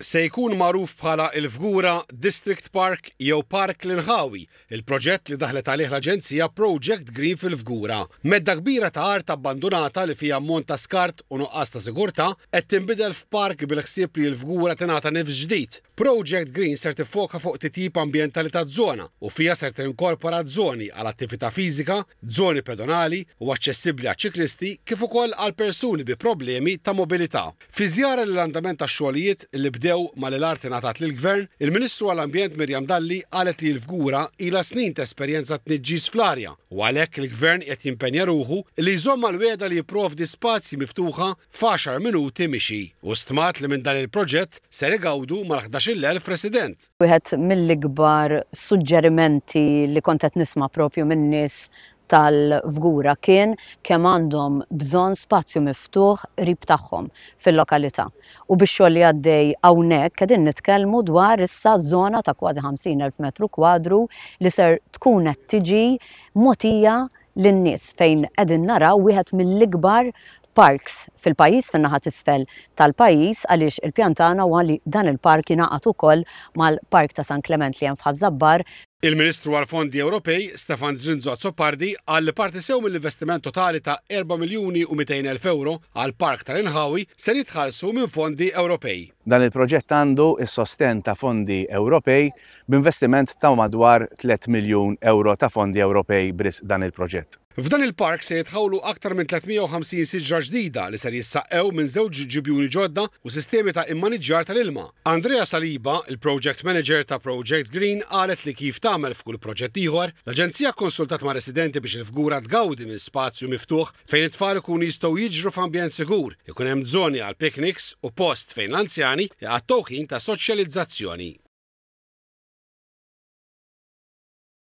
Se jkun magħruf bħala il-Fgura District Park jew Park l-Inħawi, il-proġett li daħlet għalih l-aġenzija Project Green fil-Fgura. Medda kbira ta' art abbandunata li fiha ammont ta' skart u nuqqas ta' sigurtà qed tinbidel f'park bil-ħsieb li l-Fgura tingħata nifs ġdid. Project Green ser tiffoka fuq titjib ambjentali taż-żona u fiha ser tinkorpora żoni għal attività fiżika, żoni pedonali u aċċessibbli għaċ-ċiklisti kif ukoll għal persuni bi problemi ta' mobilità. Fi żjara lill-andament tax-xogħlijiet li bdew malli l-art ingħatat lill-Gvern, il-Ministru għall-Ambjent Miriam Dalli qalet li l-Fgura ilha snin tesperjenza tniġġis fl-arja u għalhekk il-Gvern qed jimpenja ruħu li jżomm mal-wegħda li jipprovdi spazji miftuħa f'għaxar minuti mixi u stmat li minn dan il-proġett ser igawdu mal-11,000 resident. Wieħed mill-ikbar suġġerimenti li kont qed nisma' propju minn nies tal-Fgura kien kemm għandhom bżonn spazju miftuħ qrib tagħhom fil-lokalità. U bix-xogħol li għaddej hawnhekk qegħdin nitkellmu dwar issa żona ta' kważi 50,000 metru kwadru li ser tkun qed tiġi mogħtija lin-nies, fejn qegħdin naraw wieħed mill-ikbar parks fil-pajjiż, fin-naħa t'isfel tal-pajjiż, għaliex il-pjan tagħna huwa li dan il-park jingħaqad ukoll mal-Park ta' San Klement li hemm f'Ħaż-Żabbar. Il-Ministru għall-Fondi Ewropej, Stefan Zrinzo Azzopardi, qal li parti sew mill-investiment totali ta' 4 miljuni u 200,000 euro għal park tal-Inħawi ser jitħallsu minn fondi Ewropej. Dan il-proġett għandu s-sostenn ta' fondi Ewropej b'investiment ta' madwar 3 miljun euro ta' fondi Ewropej b'risq dan il-proġett. F'dan il-park se jitħawlu aktar minn 350 siġra ġdida li ser jissaqqew minn żewġ ġibjuni ġodda u sistemi ta' immaniġġjar tal-ilma. Andrea Saliba, il-Project Manager ta' Project Green, qalet li kif tagħmel f'kull proġett ieħor, l-aġenzija kkonsultat ma' residenti biex il-Fgura tgawdi minn spazju miftuħ fejn it-tfal ikunu jistgħu jiġru f'ambjent sigur, ikun hemm żoni għal picnics u post fejn l-anzjani jqattgħu ħin ta' soċjalizzazzjoni.